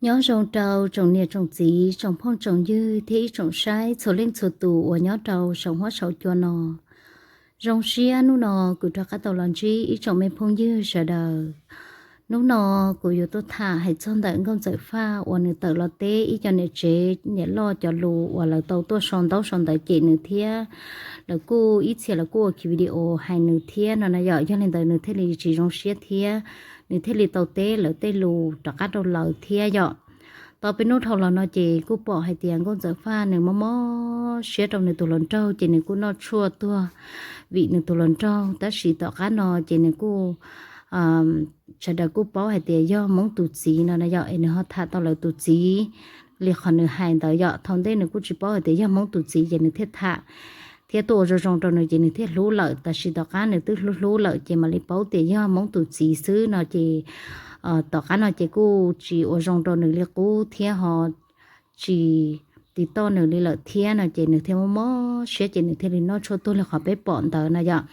Nyob zoo rau tsoom niam tsoom txiv, tsoom phooj tsoom ywg thiab ib tsoom saib txhua leej txhua tus uas nyob rau saum huab saum cua no. Zoo siab hnub no kuv rov qab tau los ntsib ib tsoom me phooj ywg sawv daws. Hnub no kuv yuav tuaj tham hais txog ntawm Nkauj Ntxawm Faj uas nws tawm los teb ib co niam tsev niam loj cov lus uas lawv tau tuaj sau ntaub sau ntawv cem nws thiab. Lawv kuj ib txhia lawv kuj ua ki video hais nws thiab no na yom, yog li ntawd nws thiaj li tsis zoo siab thiab nws thiaj li tau teb lawv tej lus rov qab rau lawv thiab yom. Tau peb hnub dhau los no ces kuj pom hais tias Nkauj Ntxawm Faj nws mob mob siab rau nws tus hluas nraug ces nws kuj noj tshuaj tuag vim nws tus hluas nraug, tab sis tom qab no ces nws kuj, sawv daws kuj paub hais tias yog Hmoob tus txiv no na yom, es nws ho tham tau lawv tus txiv li qhov nws hais ntawd yom. Thaum ntej nws kuj tsis paub hais tias yog Hmoob tus txiv ces nws thiaj tham thiab tuaj ua zoo zoo rau nws ces nws thiaj hlub lawm, tab sis tom qab nws twb hlub hlub lawm ces mam li paub tias yog Hmoob tus txiv xwb no ces tom qab no ces kuj tsis ua zoo rau nws li qub thiab ho tsis tiv toj nws li lawm thiab no ces nws thiaj mob mob siab ces nws thiaj li noj tshuaj tuag li qhov peb pom ntawd na yom.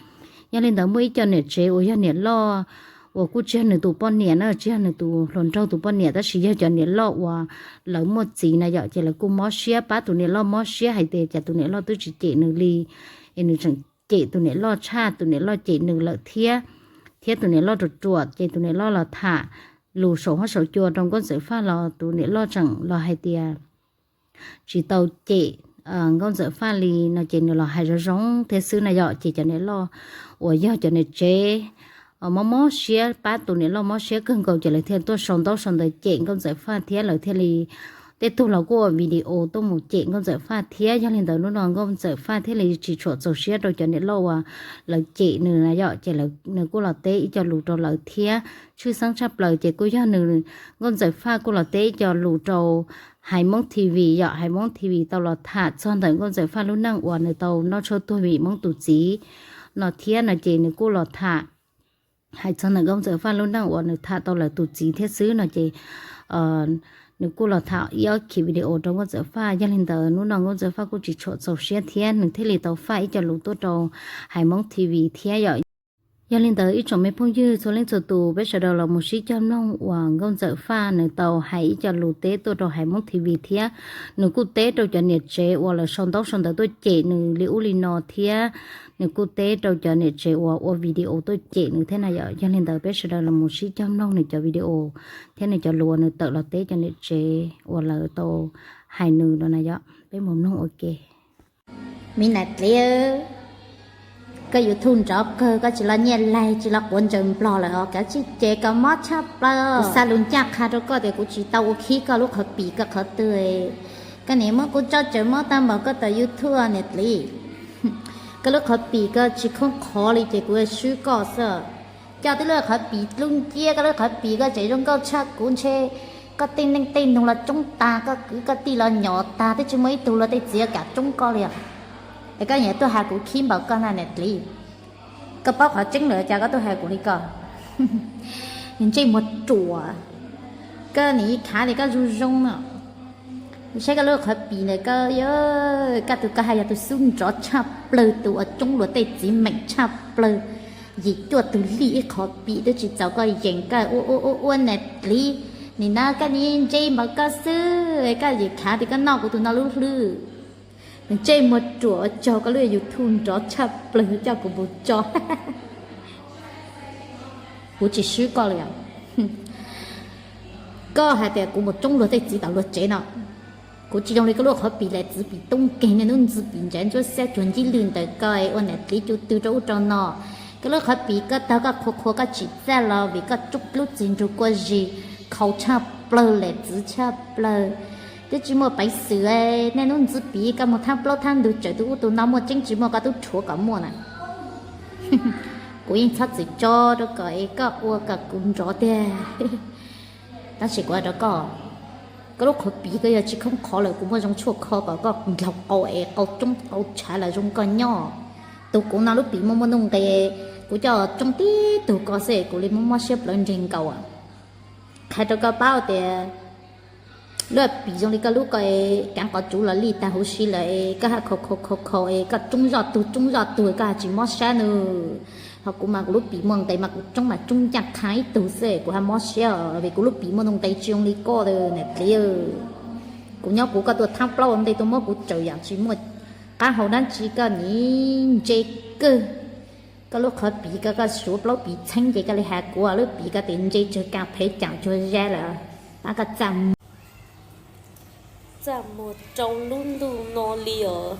Yog li ntawd muaj ib co niam tsev uas yog niam loj uas kuj tsis yog nws tus poj niam na, tsis yog nws tus hluas nraug tus poj niam, tab sis yog cov niam loj uas lawv muaj txiv na yom, ces lawv kuj mob siab pab tus niam loj mob siab hais tias cas tus niam loj twb tsis cem nws li, es nws tseem cem tus niam loj tshaj tus niam loj cem nws lawm thiab, thiab tus niam loj ruam ruam ces tus niam loj los tham lus saum huab saum cua rau Nkauj Ntxawm Faj los tus niam loj tseem los hais tias tsis tau cem Nkauj Ntxawm Faj li no ces nws los hais zoo zoo thiab xwb na yom, ces cov niam loj uas yog cov niam tsev mob mob siab pab tus niam loj mob siab kawg nkaus ces lawv thiaj tuaj sau ntaub sau ntawv cem Nkauj Ntxawm Faj thiab lawv thiaj li tej tug los kuj ua video tuaj mus cem Nkauj Ntxawm Faj thiab. Yog li ntawd hnub no Nkauj Ntxawm Faj thiaj li tsis tshua txaus siab rau cov niam loj uas lawv cem nws na yom, ces nws kuj los teb ib co lus rau lawv thiab. Tshwj xeeb tshaj plaws ces kuj yog nws, Nkauj Ntxawm Faj kuj los teb ib co lus rau Hais Hmoob T V yom, Hais Hmoob T V tau los tham txog ntawm Nkauj Ntxawm Faj lub neej uas nws tau noj tshuaj tuag vim Hmoob tus txiv no thiab no ces nws kuj los tham hais txog ntawm Nkauj Ntxawm Faj lub neej uas nws tham tau lawv tus txiv thiab xwb no ces nws kuj los tham ib ob ki video rau Nkauj Ntxawm Faj. Yog li ntawd hnub no Nkauj Ntxawm Faj kuj tsis tshua txaus siab thiab nws thiaj li tau faj ib co lus tuaj rau Hais Hmoob T V thiab yom. Yog li ntawd ib tsoom me phooj ywg txhua leej txhua tus, peb sawv daws los mus sib cog mloog uas Nkauj Ntxawm Faj nws tau hais ib co lus teb tuaj rau Hais Hmoob T V thiab. Nws kuj teb rau cov niam tsev uas lawv sau ntaub sau ntawv tuaj cem nws li ub li no thiab nws kuj teb rau cov niam tsev uas ua video tuaj cem nws thiab na yom. Yog li ntawd peb sawv daws los mus sib cog mloog nws cov video thiab nws cov lus uas nws tawm los teb cov niam tsev uas lawv tau hais nws no na yom. Peb mus mloog ua ke. Me niam dliv, koj YouTube nrov kawg, koj tsis los nyiaj laig, tsis los quav ntsaws nplog lawm os, koj tsis ces koj mob tshaj plaws. Kuv xa lus ncaj qha rau koj tias kuv tsis tau ua khib koj lub qhov pim koj qhov twg. Koj niam muab kuv tso tsawv mob tag npaum koj tom YouTube niam dliv. Koj lub qhov pim koj tsis khoob qhov li ces kuv swb koj xwb. Coj tib lub qhov pim dlub nciab, koj lub qhov pim koj tseem zoo nkauj tshaj kuv ntshe. Koj tej neej tej nug los tsoob tag, koj kwv koj tij los nyom tag, twb tsis muaj ib tug luag tej txiv kam tsoob koj li os. Es koj niam tuaj hais kuv khib npaum koj na niam dliv. Koj paub qhov tseeb lawm cas koj tuaj hais kuv li ko? Ntsej muag ruam, koj nim khav li koj zoo zoo no. Saib koj lub qhov pim ntawm koj, koj tus koj hais yog tus xub nrov tshaj plaws, tus uas tsoob luag tej txiv meem tshaj plaws. Yim cuaj tus lig ib qhov pim twb tsis txaus koj yeem koj ua ua ua ua niam dliv. Nim no koj nim ntsej npaum koj xwb, koj yim khav tias koj noj kuv tus no lub hlwb. Ntsej muag ruam, ua tsaug koj lub YouTube nrov tshaj plaws coj kuv mus tso. Kuv tsis swb koj li os. Koj hais tias kuv mus tsoob luag tej txiv tom luag tsev no. Kuv tsis zoo li koj lub qhov pim lawm, txiv pim toob keg niaj hnub ntxi pim ntsav ntsuab xiab cuag ntsib lwj ntawm koj es ua niam dliv cu tw rau ub rau no. Koj lub qhov pim koj taug koj qhua qhua koj tsim txaj los vim koj tsoob lub txiv nrug kua zis khau tshaj plaws lawm, txiv tshaj plaws. Twb tsis muaj peev xwm, niaj hnub ntxi pim koj mus thab plaub thab ntug tsawm tus ub tus no, muaj tseeb tsis muaj koj twb rhuav kom muaj na. Kuv yeej txhob txwm tso rau kom es koj ua kom kuv nrov tiag. Tab sis kuv hais rau koj, koj lub qhov pim koj yog tsis khoob qhov lawm kuv muaj zoo tshuaj kho kom koj ndlaug qau es qau tsoob qau tshav los zoo koj nyob. Tus kuv no lub pim muaj muaj nuj nqis, kuv coj tsoob tib tug ko xwb kuv li muaj mob siab plawv nres nkaus. Qhia rau koj paub tias lub pim zoo li koj lub ko es kaav qos tsuv los lij tag huv si lawm es koj haj khau khau khau khau es koj tsoob zoj tug tsoob zoj tug koj haj tsis mob sab nws. Ho kuv mas kuv lub pim muaj nqe mas kuv tsoob mas tsoob ncaj qha ib tug xwb, kuv ho mob siab vim kuv lub pim muaj ntau nqe tsis zoo li koj niam txiv. Kuv nyob kuv koj tuaj thab plaub ua ntej tuaj muab kuv tsaws yam tsis muaj qab hau dab tsi, koj nim ntse kawg. Koj lub qhov pim koj, koj suav plaub pim txheeb ces koj li has kuv lub pim koj tias ntse tsawg kas phev caam tsuag zab lawm. Ab, koj txaj muag, txaj muag rau lub ntuj no li os.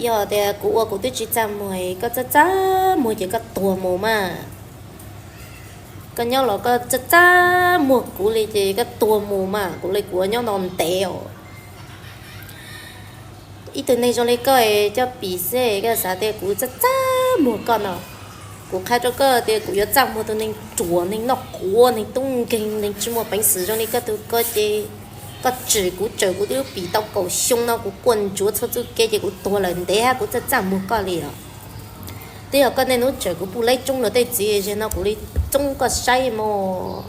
Yog tias kuv ua kuv twb tsis txaj muag, koj txaj txaj muag ces koj tuag mus mas. Koj nyob los koj txaj txaj muag kuv li ces koj tuag mus mas, kuv li kuv ua nyob no ntev os. Ib tug neeg zoo li koj coj pim xwb koj xav tias kuv txaj txaj muag koj no. Kuv qhia rau koj tias kuv yuav txaj muag tus neeg ruam, neeg noj quav, neeg tub nkeeg, neeg tsis muaj peev xwm zoo li koj tug ko ces koj tswm kuv tsawm kuv twb pim tau kaum xyoo no kuv quaj ntsuav txhua txuj kev ces kuv tuag lawm ntev hab kuv txaj txaj muag koj li os. Twb yog koj niaj hnub tsawm kuv puj laib tsoob luag tej txiv, zaum no kuv li tsoob koj saib mog.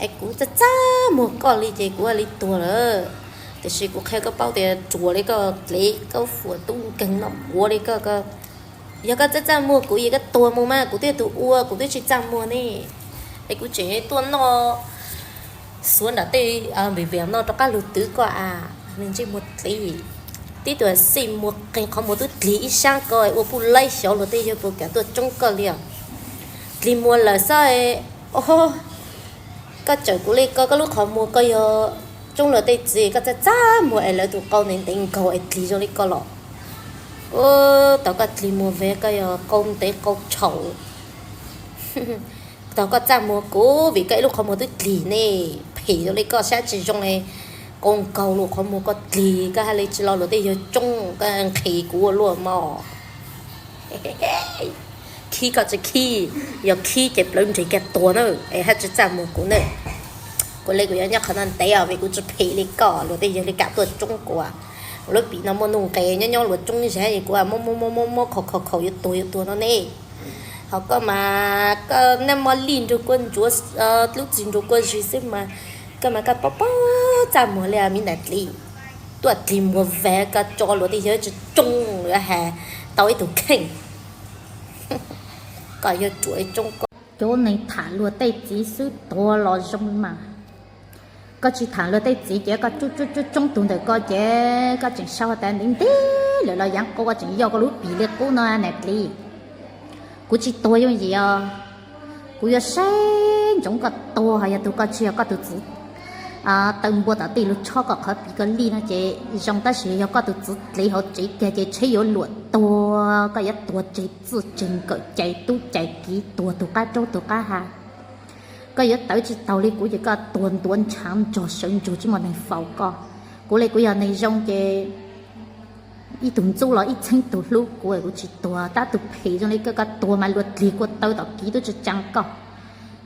Es kuv txaj txaj muag koj li ces kuv ua li tuag lawm. Tiam sis kuv qhia koj paub tias ruam li koj, dlev koj, fuam tub nkeeg noj quav li koj, yog koj txaj txaj muag kuv es koj tuag mus mas, kuv twb yog tus ua kuv twb tsis txaj muag ne. Es kuv tseem tuaj noj xuav nram tej vim vim no rov qab lug twv koj a, me ntsej muag dlev. Tib tug xij muag qeeg qhov muag twb dlig ib sab ko ua puj laib xyov luag tej yawg puas kam tuaj tsoob koj li os. Dlig muag lawm xwb. Koj tsawm kuv li ko, koj lub qhov muag koj yog tsoob luag tej txiv, koj txaj txaj muag es lawv tus qau ntev ntev nkaus es dlig zoo li ko los. Thaum koj dlig muag veg koj yog qau ntev qau tshau. Thaum koj txaj muag kuv vim koj ib lub qhov muag twb dlig ne, phem zoo li koj sab tsis zoo, qau nkaus lub qhov muag koj dlig koj hais li tsis los luag tej yawg tsoob, koj nqhis kuv ua luaj mog. Khib koj tsis khib, yog khib ces plawv nres kiag tuag na, es haj tsis txaj muag kuv na. Kuv li kuv yuav nyob qhov no ntev os vim kuv tsis phem li koj, luag tej yawg li kam tuaj tsoob kuv. Kuv lub pim no muaj nuj nqes nyob nyob luag tsoob zab es kuv muab muab muab muab khaus khaus khaus yuav tuag yuav tuag no ne. Ho koj mas koj naj mo lij nrug kua ntsuav, lub txiv nrug kua zis xwb mas, koj mas koj paub paub txaj muag li me niam dliv. Tuaj dlig muag vag koj tso luag tej yawg tsis tsoob, yuav has tau ib tug kheej. Koj yawg ruam tsoob koj. Cov neeg tham luag tej txiv xwb tuag los zoo mas. Koj tsis tham luag tej txiv ces koj tsoob tsoob tsoob tus ntawm ko ces koj tseem sau tas ntev ntev lawm los yaav qau koj tseem yog koj lub pim li qub no niam dliv. Kuv tsis tuag yooj yim os. Kuv yuav saib ntsoov koj tuag, ho yog tus koj tsis yog koj tus txiv taw npua tom tej lug tshob koj qhov pim koj lij no ces zoo, tab sis yog koj tus txiv dlev hauv tsev kiag ces tsheb yuav luam tuag, koj yuav tuag tseg txij tseg nkawm cais tub cais kiv, tuag tus qab raub tus qab hav. Koj yuav tawv tsis taug li kuv ces koj tuag ntuav ntshaav ntsog sawv ntsug tsis muaj neeg faus koj. Kuv li kuv yog neeg zoo ces ib tug ntxub los ib txheeb tug hlub kuv, kuv tsis tuag. Tab tus phem zoo li koj, koj tuag mas luag dlig kua taw tom kiv tub tsis tsaa koj.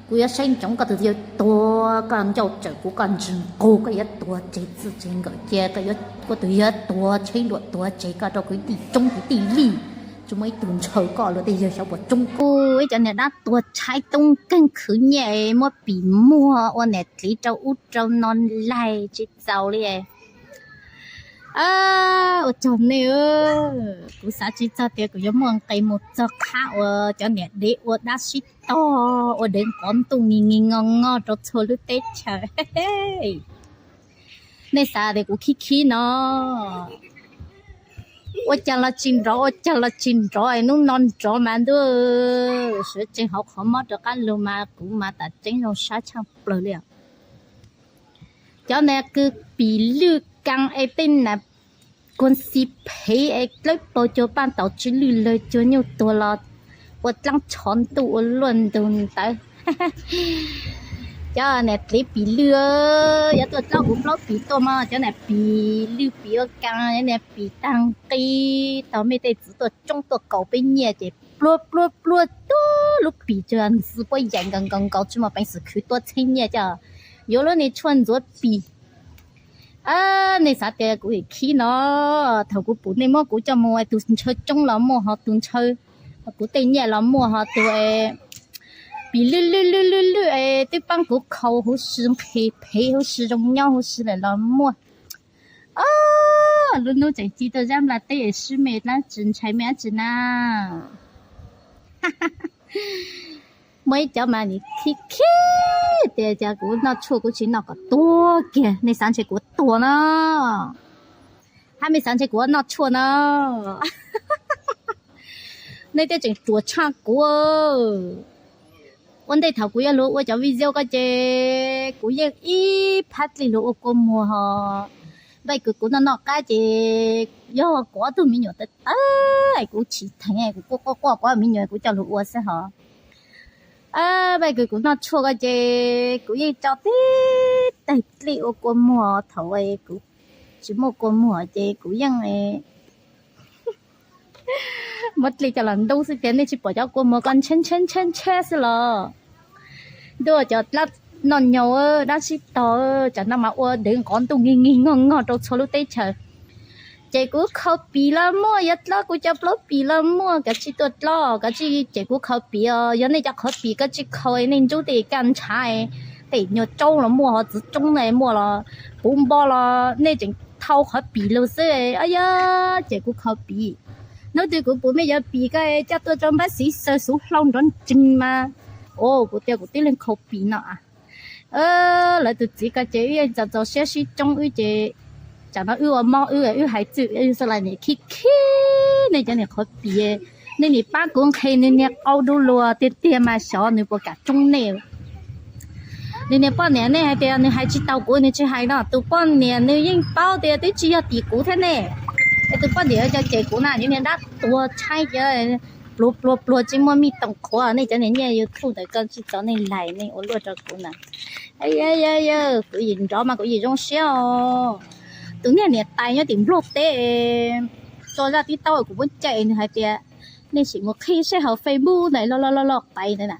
Kuv yuav saib ntsoov koj tus yawg tuag, koj ncauj tsawm kuv koj ntswg nqug, koj yuav tuag tseg txij tseg nkawm cia, koj tus yawg tuag tsheb luam tuag tseg koj rau kwv tij tsoob kwv tij lij. Tsis muaj ib tug ntshaw koj, luag tej yawg xyov puas tsoob koj. Ib cov niag dab tuag tshaib tub nkeeg khwv nyiaj muab pim muag ua niam dliv rau ub rau no laig tsis txaus li. Ua tsaug nej, kuv xav tsis txog tias kuv yuav muaj nqis mus txog qhab uas cov niam dev ua dab sib tog ua dev nqov ntuj ngi ngi ngo ngo rau txhua lub teb chaws. Nej xav tias kuv khib khib no, ua caag los tsis nrov, ua caag los tsis nrov, hnub no nrov mas ntuj, sawv tsees hauv qhov mob rov qab lug mas kuv mas tam tseeb zoo sab tshaaj plawg li os. Cov niag kws pim lwj kaa es tej nam kuag xi phev es dlawb paug cuag paaj taus tsi lwj lawg cuag nyuj tuag los ua dlaab tshov ntuj ua luaj ntug ntawd. Cov niag dlev pim lwj, yuav tuaj dlaub kuv plaub pim tuaj mog, cov niag pim lwj pim ua kaa, cov niag pim taag nqi, taug mej tej txiv tuaj tsoob tuaj kaus peb nyiaj ces pluag pluag pluag tuab lub pim cuag ntxwv puab yaim nkaus nkaus nkaus tsi muaj peev xwm khwv tuab txheeb nyiaj coj yuav lub niag tshuaj ntxuav pim. Nej xav tias kuv khib no, thaum kuv pum nej muab kuv coj mus es tug ntshaw tsoob los muaj ho tug ntshaw, kuv tej nyiaj los muaj ho tug pim lwj lwj lwj lwj lwj es twb paab kuv khaus huv si nqhis phev huv si zoo nyob huv si lawm los muaj. Lub hnub tseem ci tuaj zab nplaj teb es swb mej dlaab tsi ntshai mej dlaab tsi na. Muaj ib cov mas nim khib khib tias cas kuv noj tshuaj kuv tsis noj kom tuag kiag, nej xav ntshe kuv tuag no? Hab, nej xav ntshe kuv noj tshuaj no? Nej tej tseem ruam tshaj kuv. Ua ntej thaum kuv yuav luag ua cov video ko ces kuv yeej ib phab dlig luag ua kua muag ho. Npaj kws kuv noj noj qab ces yog kuv ob tug me nyuam tawv tawv es kuv tsis theev, kuv quaj quaj quaj kuv ob me nyuam kuv coj luag ua xwb ho. Npaj kws kuv noj tshuaj ko ces kuv yeej tso tib teg dlig ua kua muag, thaum kuv tsis muaj kua muag ces kuv yeej muab dlig coj los ntub xwb tiag. Nej tsis pom cov kua muag ko ntshe ntshe ntshe ntshe xwb los? Ntuj, cov dab noj nyo, dab sib tog, tsam no mas ua dev nqov ntuj nkig nkig nkog nkog rau txhua lub teb chaws. Ces kuv khau pim los muaj, yuav dlob kuv cov plaub pim los muaj, kav tsij tuaj dlob, kav tsij cem kuv qhov pim os. Yog nej cov qhov pim kav tsij khau, nej ntsub tej kaj ntshav, tej nyuag tsaub los muaj, ho txiv tsob na muaj los, puv npo los nej tseem thau qhov pim lug xwb. Yog cem kuv khov pim, hnub twg kuv puas muaj cov pim ko coj tuaj rau npab xiv xaws xuv hlau nrov ntsees mas, o, kuv tias kuv tib leeg khau pim no. Lawv tus txiv ko ces wb yeej txaus txaus siab sib coob wb ces, tsam no wb ua mob wb, wb hais txwj xwb los nim khib khib. Nej cov niag qhov pim, nej nim pab kuv nqhis nws niag qau du lug tiag tiag mas xyov nws puas kam tsoob nej. Nws niag poj niam nej hais tias nws hais tsis tau kuv, nws tsis hais no, tus poj niam nws yeej paub tias twb tsis yog tim kuv thiab ne. Es tus poj niam cov cem kuv na, yus niag dab tuag tshaib ces pluag pluag pluag tsis muaj mij toom qhuav. Nej cov niag nyiaj YouTube ntawm ko tsis txaus nej laim, nej ua luaj rau kuv na. Kuv yim nrov mas kuv yim zoo siab os. Tus niag niam tais nyob tim Nplog teb tso zaj tib taub kuv muab cem, nws hais tias nej sim mus qhib seb hauv Facebook ntawd loj loj loj loj pais ntawd na.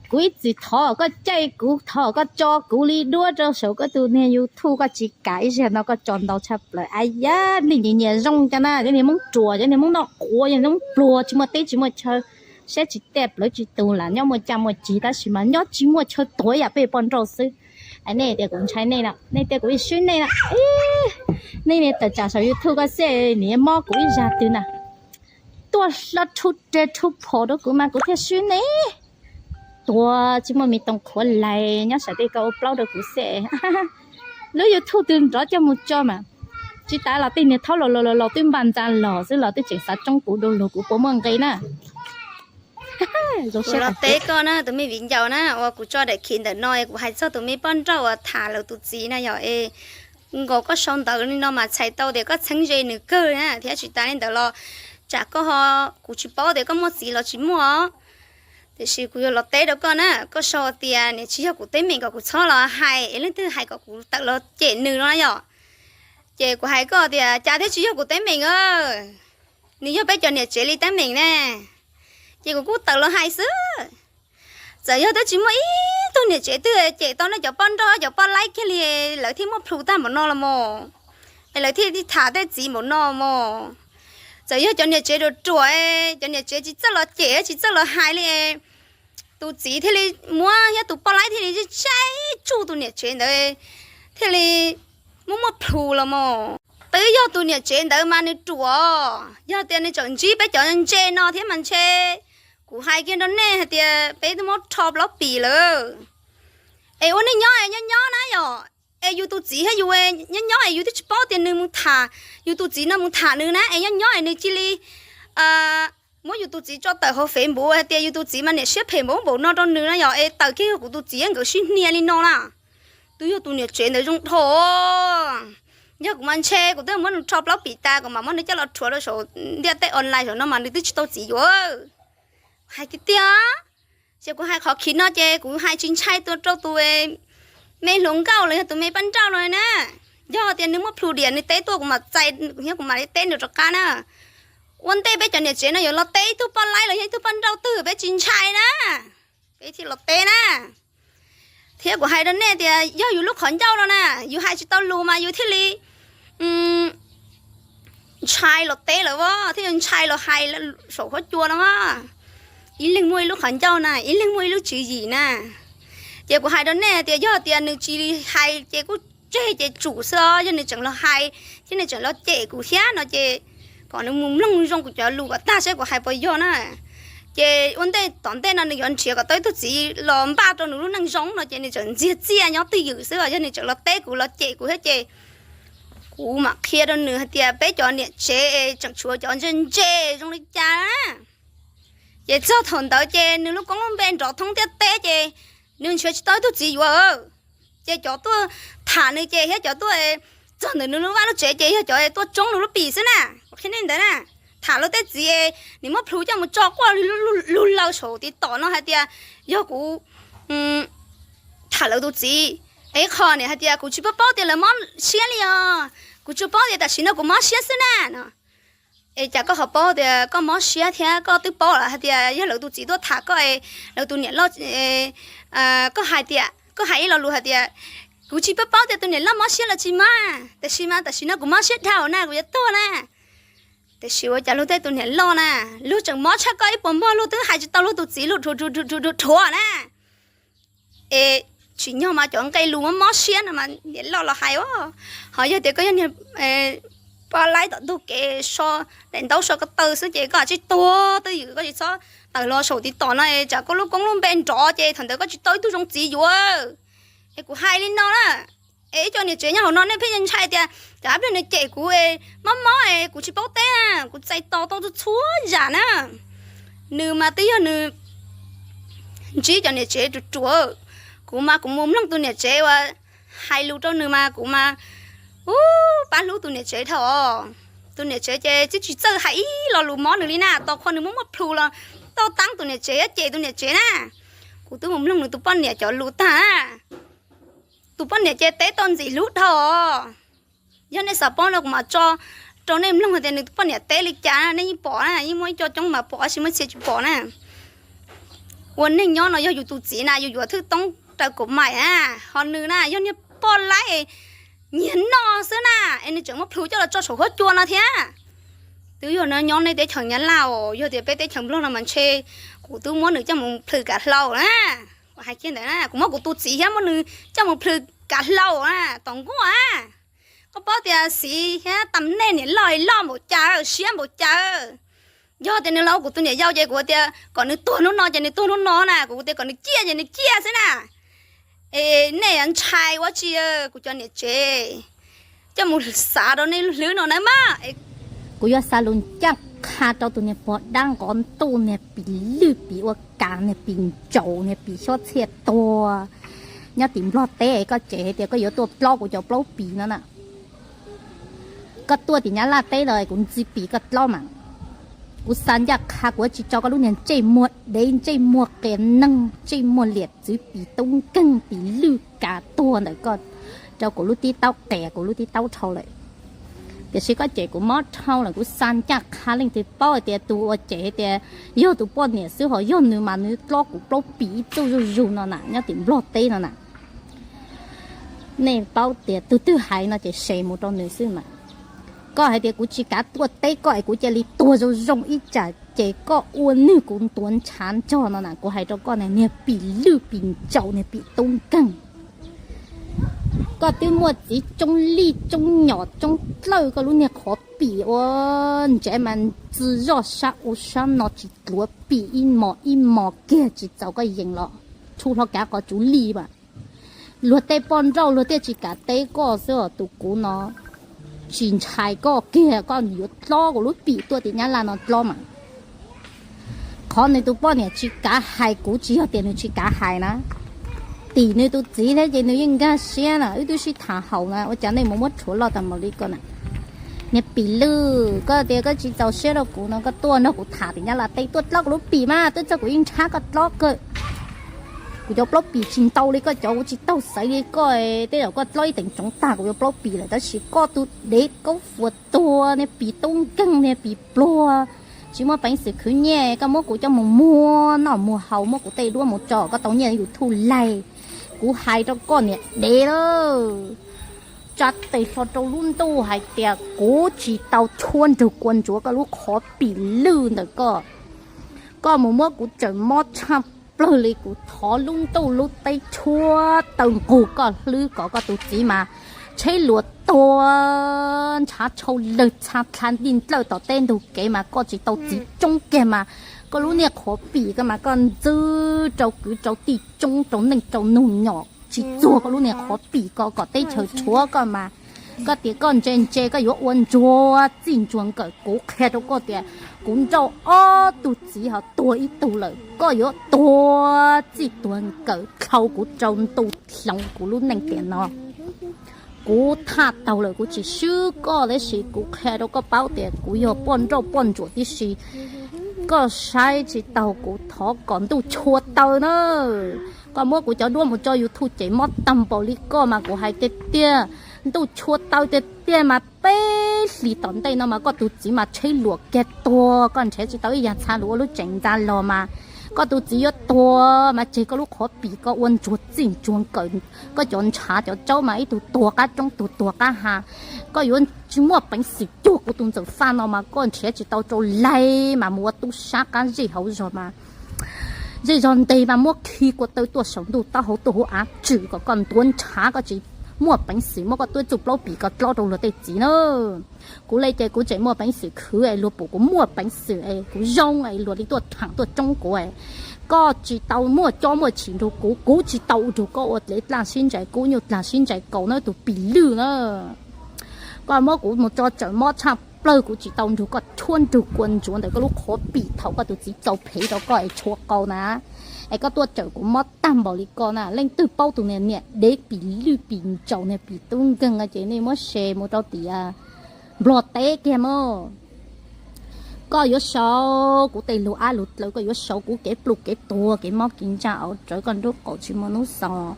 Kuv ib txwm thov koj caij kuv, thov koj tso kuv li duab rau saum koj tus niag YouTube, koj tsis kam, ib zaug no koj tso ntau tshaj plaws. Ab yab, nej nyias nyias zoo cas na, cov niag Hmoob ruam, cov niag Hmoob noj quav, cov niag Hmoob pluag tsis muaj teb tsis muaj chaw, siab tsis tej plawv tsis tu lam nyob muaj caj muaj cig tab sis mas nyob tsis muaj chaw tuag ib yam peb poj nrauj xwb. Nej tias kuv ntshai nej no, nej tias kuv ib swb nej no, nej niag tawm tsam saum YouTube ko xwb nim mob kuv ib zag twg na. Tuaj hlo rhu rhe rhu phom rau kuv mas kuv thiaj swb nej. Tuag tsis muaj mis toom qhuav lais nyob saum tej ko ua plaub rau kuv xwb. Lub YouTube twg nrov coj mus tso mas, tsis tas los tej niag thaub los los los twb npaj ntxa los xwb los twb tseem xav tsoob kuv du lug, kuv puas muaj nqe na. Kuv los teb koj na tus me viv ncaus na, uas kuv tso daim khiv ntawm no kuv hais txog tus me poj nrauj uas tham lawv tus txiv na yom. Es nkaus koj sau ntawv li no mas txhais tau tias koj txheeb ze nws kawg na, thiab tsis tas li ntawd los tsam koj ho, kuv tsis paub tias koj muaj txiv los tsis muaj. Tiam sis kuv yuav los teb rau koj na, koj sau tias nws tsis yog kuv teeb meem kom kuv txhob los hais, es leej twg hais kom kuv tawm los cem nws no na yom. Ces kuv hais koj tias cas thiaj tsis yog kuv teeb meem, nws yog peb cov niam tsev li teeb meem ne. Ces kuv kuj tawm los hais xwb. Txawm yog twb tsis muaj ib tug niam tsev twg cem tau nej cov poj nrauj cov poj laib kiag li, lawv thiaj muaj plhus tag npaum no los mas, es lawv thiaj tham tej txiv npaum no mas. Txawm yog cov niam tsev ruam ruam, cov niam tsev tsis txawj los cem tsis txawj los hais li, tus txiv thiaj li muab thiab tus poj laib thiaj li tsaib tsuj tus niam tsev ntawd, thiaj li muaj muaj plhus los mas. Twb yog tus niam tsev ntawd mas nws ruam, yog tias nws tseem ntsib peb cov ntse no thiab mas ntshe kuv hais kiag rau nej hais tias peb twb muab rho plaub pim lawm. Es ua neej nyob es nyob nyob na yom, es yus tus txiv thiab yus nyob nyob es yus twb tsis paub tias nws mus tham, yus tus txiv no mus tham nws na, es nyob nyob es nws cia li muab yus tus txiv tso tawm hauv Facebook hais tias yus tus txiv mas niam siab phem npaum npaum no rau nws na yom, es tawm kiag yog kuv tus txiv nkawd sib hnia li no na. Twb yog tus niam tsev ntawd zoo dhau. Yog kuv mas ntshe kuv twb muab nws rho plaub pim tas kuv mam muab nws coj los rhuav rau saum ntiaj teb online saum no mas nws twb tsis tau txiv yuav. Hais tiag tiag, ces kuv hais qhov khiv no ces kuv hais tsis ntshai rau tus me hluas nkauj los yog tus me poj nrauj no na. Yog tias nws muaj plhus diam nws teb tuaj kuv mam txais thiab kuv mam li teb nws rov qab na. Ua ntej peb cov niam tsev no yuav los teb ib tug poj laib los yog ib tug poj nrauj twg peb tsis ntshai na, peb thiaj los teb na. Thiab kuv hais rau nej tias yog yus lub qhov ncauj no na, yus hais tsis tau lus mas yus thiaj li ntshai los teb lawm as, thiaj li ntshai los hais saum huab cua no as. Ib leeg muaj ib lub qhov ncauj na, ib leeg muaj ib lub tswv yim na. Ces kuv hais rau nej tias yog tias nws tsis hais ces kuj tseg ces tsum xwb os, yog nws tseem los hais thiab nws tseem los cem kuv thiab no ces kom nws mus mloog zoo kuv cov lus kom tag saib kuv hais puas yog na. Ces ua ntej tom ntej no nws yuav nrhiav kom tau ib tug txiv los npaj rau nws lub neej zoo no ces nws tseem ntxiag txiaj nyob twj ywm xwb os. Yog nws tseem los teb kuv los cem kuv thiab ces kuv mam qhia rau nws hais tias peb cov niam tsev tseem tshuav cov ntse ntse zoo li cas na. Ces txog thaum ntawd ces nws lub koob lub npe nrov thoob ntiaj teb ces nws nrhiav tsis tau ib tug txiv yuav. Ces cov tuaj tham nws ces thiab cov tuaj txog ntawm nws lub vaj lub tsev ces yog cov tuaj tsoob nws lub pim xwb na. Qhia nej ntawd na, tham lawv tej txiv, nws muab plhus coj mus tso quaj lug laws saum TikTok no hais tias yog kuv tham lawv tus txiv. Es ib qho nws hais tias kuv tsis paub paub tias lawv mob siab li os, kuv tsuas paub tias tam sim no kuv mob siab xwb na no. Es cas koj ho paub tias koj mob siab thiab koj twb paub lawm hais tias yog lawv tus txiv tuaj tham koj, lawv tus niam loj, koj hais tias koj hais ib lo lus hais tias kuv tsis paub paub tias tus niam loj mob siab los tsis mob, tiam sis mas tam sim no kuv mob siab dhau na, kuv yuav tuag na. Tiam sis ua cas luag tej tus niam loj na, luag tseem mob tshaj koj ib puas npog, luag twb hais tsis tau luag tus txiv, luag dhuav dhuav dhuav na. Es tsim nyog mas cov nqe lus mob mob siab no mas niam loj los hais os. Ho yog tias koj yog niag poj laib tom ntug kev so daim ntaub so ko taw xwb ces koj tsis tuag twj ywm, koj tsis txhob tawm los saum TikTok no es tsam koj lub koob lub npe nrov ces thaum ntawd koj tsis tau ib tug zoo txiv yuav. Es kuv hais li no na, es ib co niam tsev nyob hauv no nej pheej ntshai tias cov ab pliag nws cem kuv mob mob es kuv tsis paub teb na, kuv txais tos tau txhua txhua yam na. Nws mas twb yog nws ntsib cov niam tsev ruam ruam, kuv mas kuv mus mloog tus niam tsev uas hais lus rau nws mas kuv mas, u, pab hlub tus niam tsev dhau os. Tus niam tsev ces twb tsis txawj hais ib lo lus mob nws li na, tos qhov nws muab muab plhus los toj taab tus niam tsev, cem tus niam tsev na. Kuv twb mus mloog nws tus poj niam cov lus tag na. Tus poj niam ces teb tau ntxim hlub dhau os. Yog nej xav paub no kuv mam tso rau nej mloog hais tias nws tus poj niam teb li cas, nej yeej pom na, yeej muaj ib co coob mas pom tab sis muaj txhia tsis pom na. Ua neeg nyob no yog yus tus txiv na yus yuav thwj toob raws kaum maim na, ho nws na yog niag poj laib nyiag noj xwb na, es nws tseem muab plhws coj los tso saum huab cua no thiab. Twb yog no nyob nej teb chaws Nyab Laj os, yog tias peb teb chaws Nplog no mas ntshe kuv twb muab nws coj mus plhws kav hlau na. Kuv hais kiag ntawd na, kuv muab kuv tus txiv thiab muab nws coj mus plhws kav hlau na, tom nkuaj a. Koj paub tias xiv thiab tam nej niam loj loj npaum cas, siab npaum cas. Yog tias nws los ua kuv tus niam yau ces kuv tias kom nws tuag hnub no ces nws tuag hnub no na, kuv tias kom nws ciaj ces nws ciaj xwb na. Es nej ntshai ua tsi, kuv cov niam tsev coj mus xav rau nej lub hlwb no na mas. Kuv yuav xa lus ncaj qha rau tus niag pog dab nqov ntuj, niag pim lwj pim ua kas, niag pim ntsaum, niag pim xyob txhiaj tuag nyob tim Nplog teb, koj cem hais tias koj yuav tuaj dlob kuv cov plaub pim no na. Koj tuaj tim Nyab Laj teb los kuv ntxiv pim koj dlob mas. Kuv xa ncaj qha kuv yuav tsis tso koj lub niag ntsej muag dev, ntsej muag qias neeg, ntsej muag liam txwv, pim tub nkeeg, pim lwj kas tuag ntawm koj rau kuv lub tib taub qias, kuv lub tib taub dhau lawm. Tiam sis koj cem kuv mob dhau lawm, kuv xa ncaj qha leej twg paub hais tias tus uas cem hais tias yog tus poj niam xwb, ho yog nws mas nws dlob kuv plaub pim ib txuj zuj zus no na, nyob tim Nplog teb no na. Nej paub tias tus twg hais no ces se mus rau nws xwb mas. Koj hais tias kuv tsis kav tuaj teb koj es kuv cia li tuag zoo zoo ib tsam ces koj ua nwg kuv ntuav ntshav ntsog no na. Kuv hais rau koj na, niag pim lwj pim ntsaum, niag pim tub nkeeg. Koj twb muaj txiv tsoob lij tsoob nyom tsoob dlawj, koj lub niag qhov pim ua ntsev mas ntxw zoj sab u sab no tsis dluav, pim ib mos ib mos kiag tsis txaus koj yees los tshu hlo kav qhov tsuv lij mas. Luag tej poj nrauj luag thiaj tsis kav teb koj xwb os, tus kuv no tsis ntshai koj kiag, koj yuav dlob kuv lub pim tuaj tim Nyab Laj no dlob mas. Qhov nws tus poj niam tsis kav hais kuv tsis yog tias nws tsis kav hais na. Tim nws tus txiv thiab ces nws yeej nkag siab na, wb twb sib tham haum na, ua cas nej mus muab rhuav loj tas npaum li ko na. Niag pim lwj, koj tias koj tsis txaus siab rau kuv no koj tuaj nrog kuv tham tim Nyab Laj teb, tuaj dlob kuv lub pim mas, twb txog kuv yeej nrhab koj dlob kawg. Kuv cov plaub pim tsis ntau li koj cov, kuv tsis taug xaiv li koj, tej zaum koj dlob ib teev tsoov tag kuv cov plaub pim lawm, tab sis koj tus dev kaub fuas tuag, niag pim tub nkeeg, niag pim pluag, tsis muaj peev xwm khwv nyiaj, koj muab kuv coj mus muag noj muag haus, muab kuv tej duab mus tso koj tau nyiaj YouTube laig. Kuv hais rau koj niam dev lawm, tsa tes hlo rau lub ntuj hais tias kuv tsis tau tshuab nrug kua ntsuav koj lub qhov pim lwj ntawm koj. Koj mus muab kuv tseem mob tshaj plawg li, kuv thov lub ntuj lub teb tshuab taw nqug koj hlwb kom koj tus txiv mas tsheb luas tuag ntshav tshau lawg txha dlha nti dlawj tom teb ntug kev mas koj tsis tau txiv tsoob kiag mas koj lub niag qhuav pim koj mas koj ntxwb rau kwv rau tij tsoob rau neej rau nug nyom tsis txuag koj lub niag qhuav pim ko kom teb chaws tshuav koj mas koj tias koj ntse ntse koj yuav ua ntsuag txij ntsuag nkawm. Kuv qhia rau koj tias kuv nrauj ob tug txiv ho tuag ib tug lawm, koj yuav tuag txij tuag nkawm dhau kuv rau ntu hloov kuv lub neej tiam no. Kuv thaj taug lawm kuv tsis swb koj tab sis kuv qhia rau koj paub tias kuv yog poj nrauj poj ntsuam tib si. Koj saib tsis taug kuv thov kom ntuj tshua taw na. Koj muab kuv cov duab mus tso YouTube ces mob tag npaum li koj mas kuv hais tiag tiag, ntuj tshua taw tiag tiag mas peb hlis tom ntej no mas koj tus txiv mas tsheb luam kiag tuag, koj nrhiav tsis tau ib yam txha lus ua lub tseem ntxa los mas koj tus txiv yuav tuag mas tseg koj lub qhuav pim koj ua ntsuag txij ntsuag nkawm, koj cov ntshav cov tsaub mas ib tug tuag qab roob tug tuag qab hav. Koj yuav tsis muaj peev xwm cuag kuv tus ntxawm Faj no mas koj nrhiav tsis tau rau laig mas mus ua tub sab qab zej hauv zog mas zej zog ntes mas muab khi kua taw tuaj saum ntuj taub hau tuaj hauv av tswm kom koj ntuav ntshav koj tsis muaj peev xwm muab koj tuab txuj plaub pim koj dlob rau luag tej txiv na. Kuv li ces kuv tseem muaj peev xwm khwv es luag pum kuv muaj peev xwm es kuv zoo es luag li tuaj tham tuaj tsoob kuv es koj tsis tau muaj cob muaj chim nrug kuv, kuv tsis tau nrug koj ua dlaab sib ntsais kub nyuj dlaag sib ntsais kaus na tus pim lwj na. Koj muab kuv mus tso tsawm mob tshaj plawg, kuv tsis tau nrug koj tshuab nrug kua ntsuav ntawm koj lub qhuav pim thaum koj tus txiv txaus phem rau koj es tshua qau na. Es koj tuaj tsawm kuv mob tag npaum li ko na, leej twg paub tus niag niam dev pim lwj pim ntsaus niag pim tub nkeeg ces nej muab share mus rau tiam Nplog teb kiag mog. Koj yuav sau kuv tej lug ab lug dlawv, koj yuav sau kuv kev pluj kev tuag kev mob kev ntsaj hauv rawv koj nruab qaum tsis muaj hnub xaus.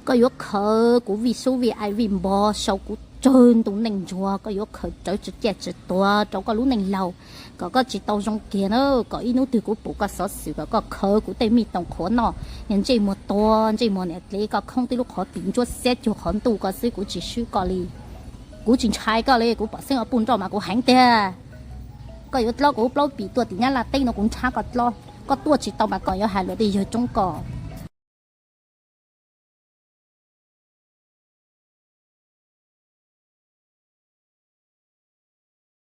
Koj yuav khawv kuv vij sub vij ai vij npog, sau kuv tsawg ntu neej ntsuag, koj yuav khawv rawv tsis ciaj tsis tuag rau koj lub neej laug, kom koj tsis tau zoo kiag na, kom ib hnub twg kuv pum koj xov xwm kom koj khawv kuv tej mij toog qhuav noj, niag ntsej muag tuag ntsej muag niam dlev, koj khoob tib lub qhov tim ntsuab xiab cuag qhov ntuj koj xwb, kuv tsis swb koj li. Kuv tsis ntshai koj li, kuv pom xeeb ua puj nrauj mas kuv heev tiag. Koj yuav dlob kuv plaub pim tuaj tim Nyab Laj teb no kuv nrhab koj dlob, koj tuaj tsis tau mas koj yuav hais luag tej yawg tsoob koj.